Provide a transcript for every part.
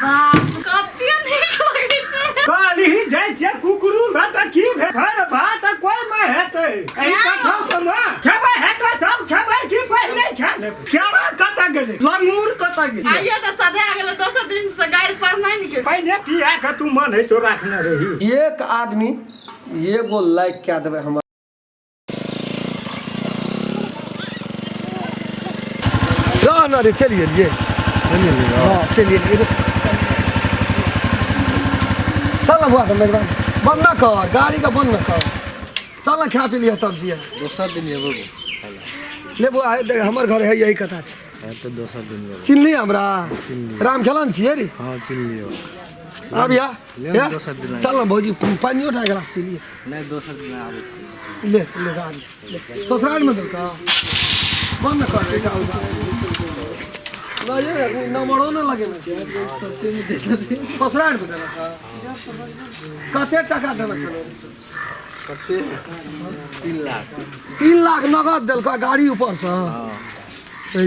बाप कते नीक लगै छै। कहली जाइ छियै कुकरू ल तऽ की भेल भात कोइ मे हेतै एहि कठल तऽ ने खेबै हेतै तब खेबै की पहिले खा लेबै केरा कतऽ गेलै लंगूर कतऽ गेलै आइयो तऽ सधे गेलै, दोसर दिन से गाड़ि पर नहि निकल। पहिने पिया के तू मन है तो राखने रही। एक आदमी एगो लाइक कए देबै हमर। रह ना रे, चलि गेलियै। चलि गेलियै। हँ, चलि गेलियै रे। चल ना बुआ, मेजबान बंद न कर गाड़ी के, बंद न कर। चल ना, खा पी लिअ तब जिया। दोसर दिन एबो। ले बुआ, हे देख, हमर घर है यही कथा छै। है तऽ दोसर दिन एबो। चिन्हली हमरा? चिन्हली। राम खेलन छियै रे। हँ, चिन्हलियौ। आब या ले, या। दोसर दिन आबि। चल ना भौजी, पानियो टा गिलास पी लिअ। नहि, दोसर दिन आबै छी। ले ले गाड़ी ले। ससुराल में देलका बंद कर बेटा उदा ना, ये नंबरो न लगे ना। ससुराल में देना था, कते टका देना छलो? कते? 3 लाख। 3 लाख नगद देलका, गाड़ी ऊपर से।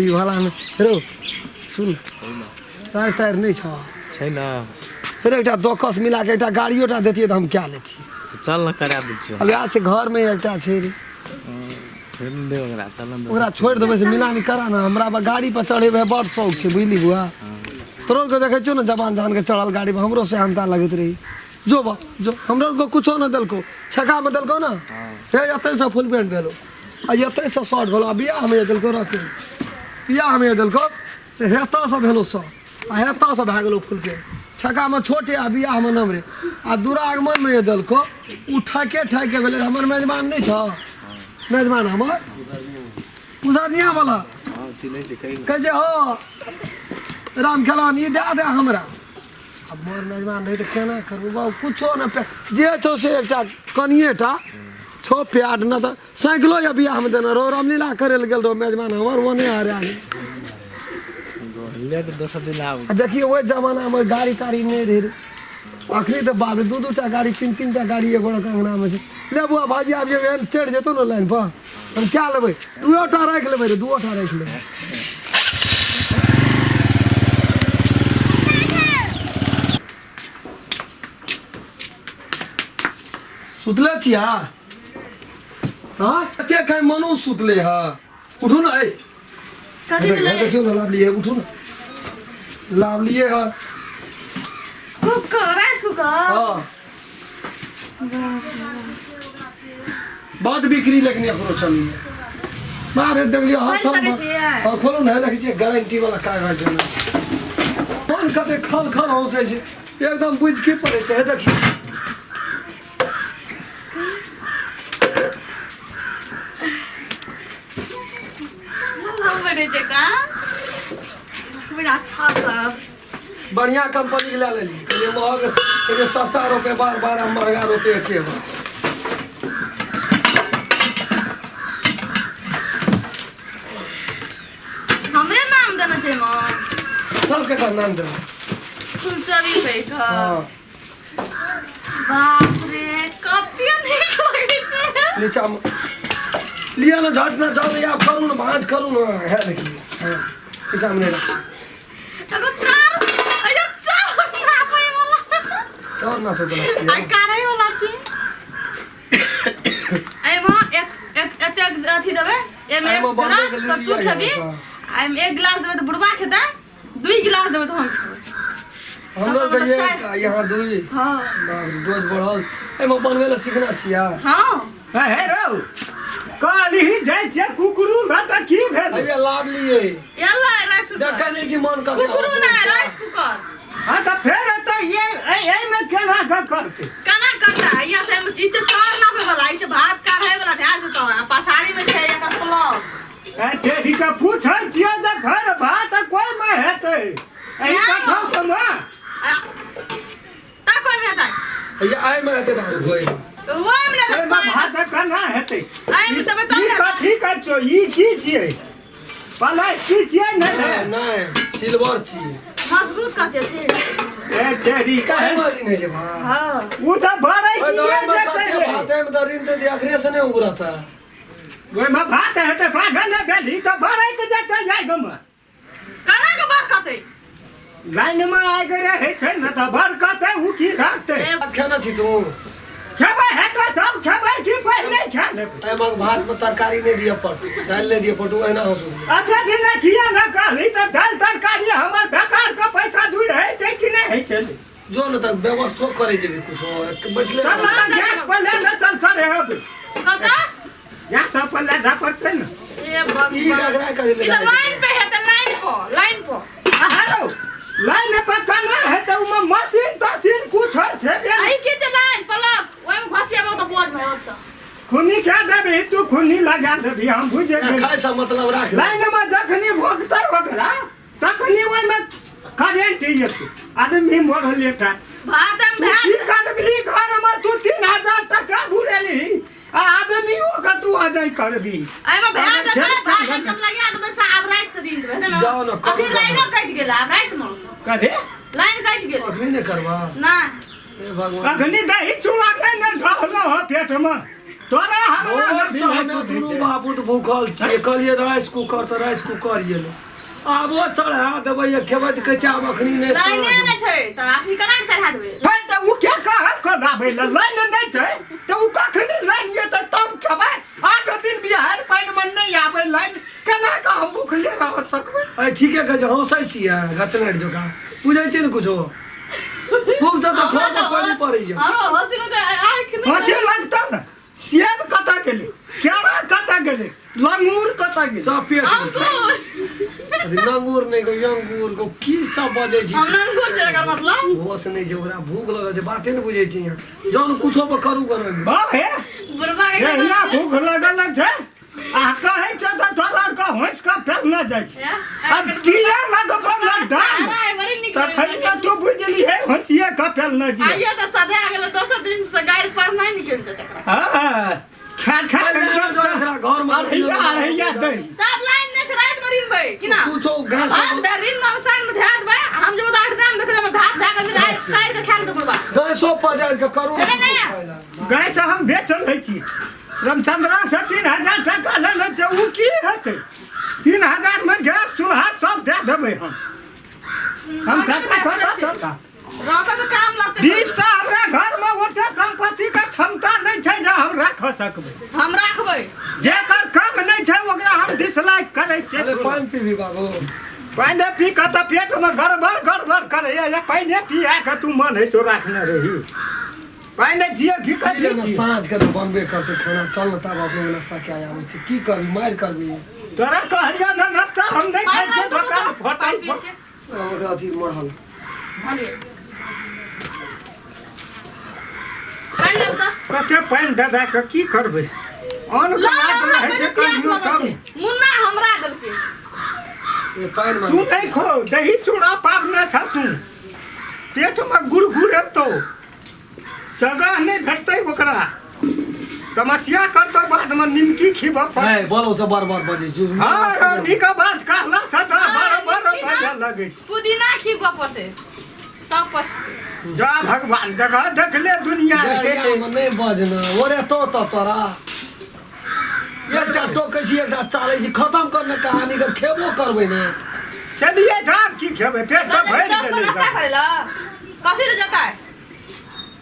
ई वाला में रो सुन, सार तार नहीं छ? छै ने। फेर एकटा दोकस मिला के एकटा गाड़ियो टा देतियै तऽ हम क्या लेतियै? तऽ चल ने, करा दै छियौ। अब याद छै, घर में एकटा छै रे। छोड़ि ने दे ओकरा, चल ने। ओकरा छोड़ि देबै से मिलानी करा ने। हमरा बा गाड़ी पर चढ़ेबै बड़ शौक छै, बुझली बुआ? तोरो के देखै छियौ ने जवान जहान के चढ़ल गाड़ी पर, हमरो सेहनता लगैत रही। जो बा जो, हमरो के कुछो न देलको, छक्का में देलको ने। हे, एतै से फुल पेंट भेलो आ एतै से शर्ट भेलो। आ बियाह में देलको रखे, बियाह में देलको से हेतऽ से भेलो शर्ट आ हेतऽ से भए गेलो फुल पेंट। छक्का में छोटे आ बियाह में नमरे। आ दुरागमन में जे देलको उ ठके ठके भेलै। हमर मेजबान नहि छ, मेजबान हमर उधरनिया वाला। हँ, चिन्है छी, कही ने। कहै छै हँ, राम खेलौन ई दए दे हमरा। आब मोर मेजबान रहै तऽ केना करबो बाबू? कुछो नहि पे जे छौ से एकटा कनिए टा छौ प्याड न तऽ साइकिलो या बियाहमे देने रहो। रामलीला करै लए गेल रहो मेजबान हमर, ओने हरा गेल। ले, तऽ दोसर दिन आबै। आ देखियौ, ओहि जमानामे गाड़ी ताड़ी नहि रहै रे। अखनी तऽ बाप रे, दू दू टा गाड़ी, तीन तीन टा गाड़ी एगो अंगनामे छै। ले बुआ भाजी, आब जे एहन चढ़ि जेतौ ने लाइन पर, हम क्या लेबै? दूओ टा राखि लेबै रे, दूओ टा राखि लेबै। सुतले छियै हाँ? कते खाइ मनु सुतले है। उठू ना, ए। कथी भेलै? देखियौ ने, लाभ लिए, उठू ने, लाभ लिए है। Cooker, rice cooker? हाँ, बड बिक्री, लेकिन एकरो चलैए। मारे देखलियै खोलि हाथ। सकै छियै? हाँ, खोलू ने। देखै छियै, गारंटी वाला कागज जेना। कोन कते खल खल हौसै छै, एकदम बुझि की पड़ै छै। हे देखियौ। हम बनै छै का बड़ा अच्छा सब। बढ़िया कंपनी के लए लेलियै। कहलियै महग, कहलियै सस्ता रोपे बार बार आ महगा रोपे एके बार। हमरे नाम देना छै माँ? सबके तऽ नाम देबै। फुलचबी कहि कऽ? हाँ। बाप रे, कते नीक लगै छै। नीचा में लिअ ने, झट ना जाओ ने, आब करू ने, भाँज करू ने। है देखिए, हाँ, नीचा में नहीं रख। एगो चार अरे चार नापै वाला। चाउर नापे वाला आ छियै। काढ़ै वाला छै। एहिमे एक एक एतेक अथी देबै एहिमे। एहिमे एक बनबै गिलास के तऽ लिए तू लिअ खेबही। यहाँ। आ एहिमे एक गिलास देबै तऽ बुढ़बा खेतै, दुई गिलास देबै तऽ हम खेबै। हमरो तब के हमरा एक यहाँ दुई। हाँ। बाप रे, डोज बढ़ल। एहिमे बनबै लए सीखना छियै। हाँ। हे रौ, कहली जाइ छियै कुकरू ल तऽ की भेल? अभी लाभ लिए। एलै राइस कुकर। देखै नहि छी मन कते कुकरू हौसला नहि छै। Rice cooker. हाँ, तऽ फेर एतऽ ये एहिमे केना कऽ करतै? केना करता? यहाँ से ई छै चाउर नापे वाला, ई छै भात काढ़े वाला भए जेतौ। आ पछाड़ी में छै एकर प्लग। ए तेरी के पूछै छियै जे फेर भात कोइ मे हेतै एहि कठल तऽ ने। ता कोइ में हेतै? ये आइ मे हेतै बाबू, होय। ओहि में नहि। एहिमे भात केना हेतै? एहिमे देबै तब ई ने। कथी कहै छौ? ई की छियै? पलाइ की छियै? नहि नहि नहि, सिल्वर छियै। मजबूत कते छै। ए तेरी का काहे मारी नहि छै भात? हाँ। ओ तऽ भरै ओहि की दवाइमे जेतै कते रे? भातेमे तऽ ऋण दे दिया, अखरे से नहि उगरत है। ओहिमे भात हेतै, भागल नहि भेली तऽ भरैत जेतै जाय गमे। केना के बात कते? लाइन में आइ के रहै छै ने तऽ बरकत है उ की राखतै ए, भात खेने छी तू खेबै हेतै तब खेबै कि पहिले खा लेबै एहिमे भात में तरकारी नहि दिअ पड़तौ दालि नहि दिअ पड़तौ एहिना हँसू अच्छा दिन किया न कहली तऽ दालि तरकारी हमर बेकार के पैसा दूर होइ छै कि नहि होइ छै जो ने तऽ व्यवस्थो करै जेबी कुछो बैठले चल ना गैस पर ले ले चल चल अब कका गैस पर ले जा पड़तै ने ए भगवान ई घघरा कथी ई लगा तऽ लाइन पे है तऽ लाइन पर लाइन पर हेलो लाइन पर केना हेतै ओमे मशीन तशीन कुछ होइ छै अही के छै लाइन पलक ओहिमे घसियाबो तऽ बोर्ड में होत खुनी खा देबही तू खुनी लगा देबही हम बुझि गेलियै खाय से मतलब राख लाइन में जखनी भोगतै ओकरा तखनी ओहिमे करेंट एतै आदमी मरल एकटा भात हम तू भए की करबही घरमे तू 3000 टका बुरेलही आ आदमियो के तू अजय करबही एहिमे भए जेतै भात हम लगा देबै से आब राति से दिन देबै है जाओ ना, करू अभी लाइनो कटि गेल आब राति में कथी लाइन कटि गेल अखनी नहि करबा ना हे भगवान अखनी दही चूड़ा नहि ने ढहलो ह पेटमे तोरा हमरा भोर से हमे दुनू बापूत भूखल छियै कहलियै राइस कुकर तऽ राइस कुकर गेलै आबो चढ़ा देबै या खेबै तऽ कहै छै आब अखनी नहि लाइने साँझ। नहि छै तऽ अखनी केना के चढ़ा देबै फेर तऽ उ के कहल को लाबै लए लाइन नहि छै तऽ उ कखनी लाइन एतै तब खेबै 8 दिन बिहार पानि मे नहि आबै लाइन केना कऽ हम भूखले रह सकबै अरे ठीके कहै छै हँसै छियै गचनारि जकाँ बुझै छियै ने कुछो भूख से तऽ ठोर पर कोइ नहि पड़ैया हमरो हँसी ने तऽ आँखि नहि हँसी लगतौ ने सेब कतऽ गेलै केरा कतऽ गेलै लंगूर कतऽ गेलै सब पेट मे। अंगूर अथी लंगूर नहि गो अंगूर गो की सब बजै छी हम अंगूर छै एकर मतलब होश नहि छै ओकरा भूख लगल छै बाते नहि बुझै छै यहाँ जहन कुछो पर करू गना बाप हे बुढ़बा के एहिना भूख लगल छै आ कहै छै तऽ तोरा आरके हँसि कऽ फेरने जाइ छै आब किया लगबऽ लग डाल बड़ी नीक तखन तू बुझली हे हँसिए कऽ फेरने जिया आइयो तऽ सधे गेल दोसर दिन से गाड़ि पर नहि निकलि जेतै एकरा हँ खा खा के एकदम से एकरा घर में अरहैया अरहैया दही तब लाइन नहि छै राति मे रिनबै कि ना कुछो घास हम तऽ रिन मे साँझ मे धए देबै हम जेबै तऽ 8 जाम देखले मे भात धए के राति साँझ के खाय लेतै बुढ़बा गैसो पजारि के करू खेबै नहि गाय से हम बेचल रहै छी रामचंद्रा से 3000 टका लेने छै ओ की हेतै 3000 मे गैस चूल्हा सब दए देबै हम हम टका थोड़ा थोड़ा रहतै तऽ काम लगतै 20 टा हमरा घरमे ओते सम्पत्तिके क्षमता नहि छै जे हम राख सकबै हम राखबै जेकर काम नहि छै ओकरा हम डिसलाइक करै अरे छियै पानि पीबी बाबू पानि पी कऽ तऽ पेटमे गड़बड़ गड़बड़ करैया या पानि पिया कऽ तू मन हेतौ राखने रही पानि जिए घी पी कऽ ले ने साँझ के तऽ बनबे करतै खाना चल ने तब अपने नाश्ता के आबै छी की करबी मारि करबी तोरा कहलियौ ने नाश्ता हम नहि खाइ पानि छियै लाउ तऽ दोकान पानि फटल पियै छियै ओ अथी मरल भलियै पानि लेब तऽ कते पानि दऽ दऽ कऽ की करबै अन्न के लाउ, लाट हमरा रहै छै पहिले प्यास कहियो लगल तब छै। मुन्ना हमरा देलकै ए पानि तू मांगे नहि खो दही चूड़ा पाबने छ तू पेटमे गुड़गुड़ेतौ जगह नहि भेटतै ओकरा समस्या करतौ बादमे निमकी खिबऽ पड़तै ए बोलो से बार बार बजै छी हँ नीक बात कहला से तऽ हाँ, बड़ बड़ निमकी ना। बजऽ लगै छै पुदीना खिबऽ पड़तै तब पचतै जा भगवान देख देखले दुनिया रे गाड़ियामे नहि बजना ओरे तो तऽ तोरा एकटा टोकै छी एकटा चालै छी खतम करने कहानी के खेबो करबै ने चलिए तऽ आब की खेबै पेट तऽ भरि चौक पर गेलै नाश्ता करै लए कथी लए जेतै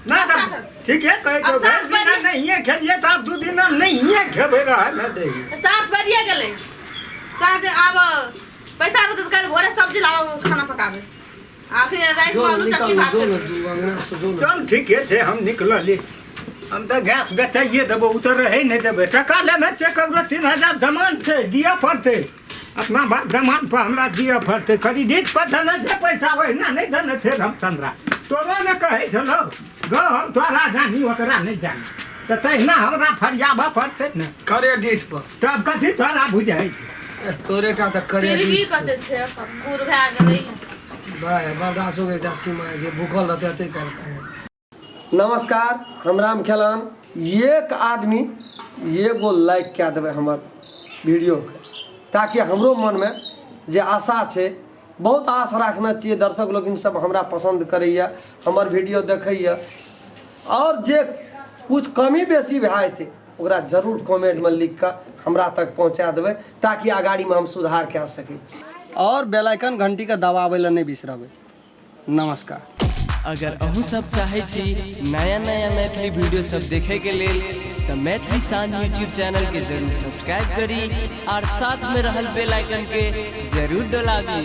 ना तऽ ठीके कहै छौ अब साँझ भरि दिना पड़ि- नहिए खेलियै तऽ आब 2 दिना नहिए खेबै रहऽ ने दही 7 बजिए गेलै साँझ आब पैसा रहतै तऽ काल्हि भोरे सब्जी लाबऽ खाना पकाबै आखिर रातिमे जो आलू निकल चटनी भात जो ने खेबै। दू अंगना से जो ने चल ठीके छै हम निकलली हम तऽ गैस बेचाइए देबो ओ तऽ रहै नहि देबै टका लेने छै ककरो 3000 जमान छै दिअ पड़तै अपना बाप जमान पर हमरा दिअ पड़तै क्रेडिट पर देने छै पैसा ओहिना नहि देने छै रामचंद्रा तोरो ने कहै छलौ गौ हम तोरा जानी ओकरा नहि जानी तऽ तहिना हमरा फरियाबऽ पड़तै ने क्रेडिट पर तब कथी तोरा बुझाइ छै एह, तोरे टा तऽ फिर भी क्रेडिट कते छै बूढ़ भए गेलै भाय बर्दाश्तो के एकटा सीमा है जे भूखल रहतै एते करतै नमस्कार हम राम खेलान एक आदमी एगो लाइक कए देबै हमर वीडियोके ताकि हमरो मनमे जे आशा छै बहुत आश राखने छियै दर्शक लोकिन सब हमरा पसन्द करैए हमर वीडियो देखैए आओर जे कुछ कमी बेसी भए जेतै ओकरा जरूर कमेंटमे लिख कऽ हमरा तक पहुँचा देबै ताकि अगाड़ीमे हम सुधार कए सकै छी आओर बेल आइकन घंटीके दबाबै लए नहि बिसरबै। नमस्कार। अगर अहूँ सब चाहै छी नया नया मैथिली वीडियो सब देखे के लेल तऽ मैथिली शान यूट्यूब चैनल के जरूर सब्सक्राइब करी और साथ में रहल बेल आइकन के जरूर दबाबी।